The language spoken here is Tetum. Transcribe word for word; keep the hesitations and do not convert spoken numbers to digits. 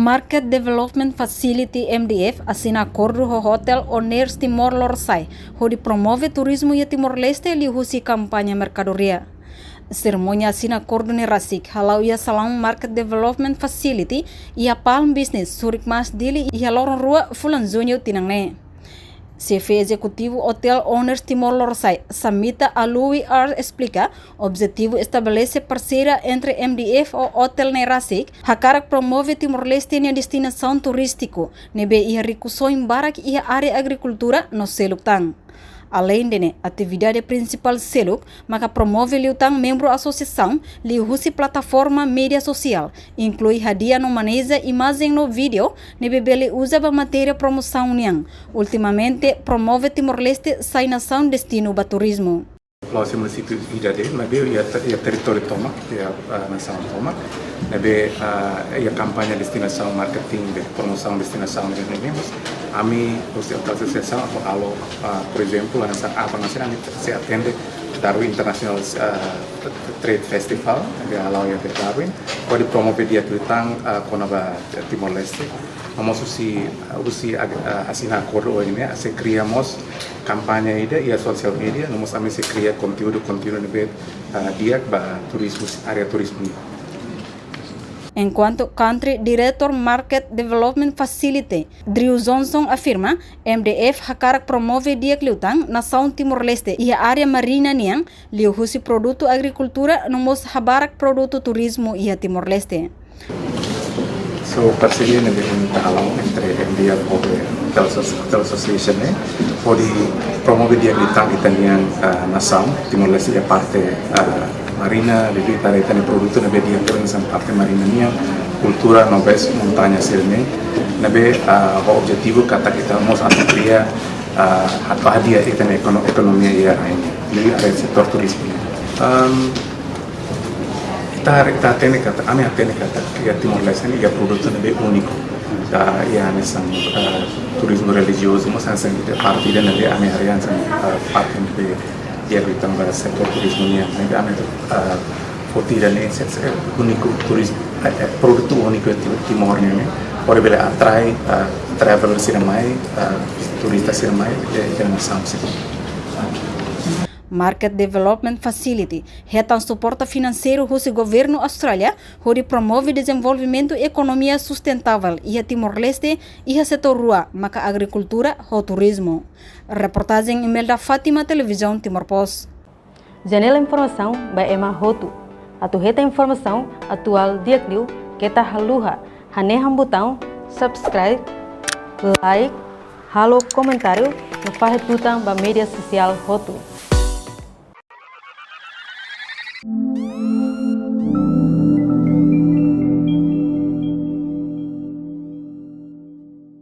Market Development Facility, M D F, asina akordu ho Hotel Owners Timor Lorosa'e, hodi promove turizmu iha Timor-Leste liuhusi kampaña merkadoria. Serimónia asina akordu ne'e rasik hala'o iha salaun Market Development Facility, iha Palm Business, Surik Mas, Dili, iha loron rua fulan Juñu tinan ne'e. Xefe Ezekutivu Hotel Owners Timor Lorosa'e, Samita Alui Ar, esplika, objetivu estabelese parseria entre M D F ho hotel ne'e rasik, hakarak promove Timor-Leste nia destinasaun turístiku, ne'ebé iha rikusoin barak iha área agrikultura no seluk tan. Aleinde ne'e, atividade prinsipál seluk maka promove liután membru asosiasaun liuhusi plataforma média sosiál, inklui hadi'a no maneja imajen no vídeo ne'ebé bele uza ba matéria promosaun nian. Ultimamente, promove Timor-Leste sai nasaun destinu ba turizmu. La'ós iha munisípiu ida de'it, maibé iha te-, iha territóriu tomak, iha, ah, nasaun tomak. Ne'ebé, ah, iha kampaña destinasaun, marketing de promosaun destinasaun ne'e, ne'e mós. Ami, husi asosiasaun, atu halo, ah, por ezemplu, hanesan aban hanesan ami sei atende Darwin International, ah, Trade Festival, ne'ebé hala'o iha Darwin, hodi promove di'ak liután, ah, kona-ba Timor-Leste. No mós husi, husi ag-, ah, asina akordu ohin ne'e, sei kria mós kampaña ida iha social media, no mós ami sei kria konteúdu, konteúdu ne'ebé, ah, di'ak ba turizmu, área turizmu. Enkuantu Country Director Market Development Facility, Drew Johnson afirma, M D F hakarak promove di'ak liután nasaun Timor-Leste iha área marina nian, liuhusi produtu agrikultura no mós habarak produtu turizmu iha Timor-Leste. So, parseria ne'ebé ita hala'o entre M D F ho Hotel Asso-, Hotel Association ne'e, hodi promove di'ak liután ita-nia, ah, nasaun Timor-Leste iha parte, ah, marina, liuliu ita-nia produtu ne'ebé di'ak liután hanesan parte marina nian, kultura no best montaña sira-ne'e, ne'ebé, ah, ho objetivu katak ita mós atu kria, ah, atu hadi'a ita-nia ekono-, ekonomia iha rai ne'e, liuliu área setór turizmu. Am, Ita haree, ita hatene katak, ami hatene katak iha Timor-Leste ne'e iha produtu ne'ebé úniku. Ita iha hanesan, eh, turizmu relijiozu, mós hanesan ita parte ida ne'ebé ami haree hanesan, eh, parte ne'ebé di'ak liután ba setór turizmu nian. Ne'ebé ami, eh, foti ida-ne'e se, se, úniku turizmu, eh, eh, produtu úniku iha Ti-, Timor nian ne'e, hodi bele atrai, eh, traveler sira mai, eh, turista sira mai, eh, iha nasaun sira. Market Development Facility hetan suporta finanseiru husi governu Austrália, hodi promove dezenvolvimentu ekonomia sustentavel iha Timor-Leste, iha setór rua, maka agrikultura ho turizmu. Reportajen Imelda Fátima, Televizaun Timor Post. Janela informasaun ba ema hotu. Atu hetan informasaun atuál di'ak liu, keta haluha hanehan butaun subscribe, like, halo komentáriu, no fahe tutan ba média sosiál hotu.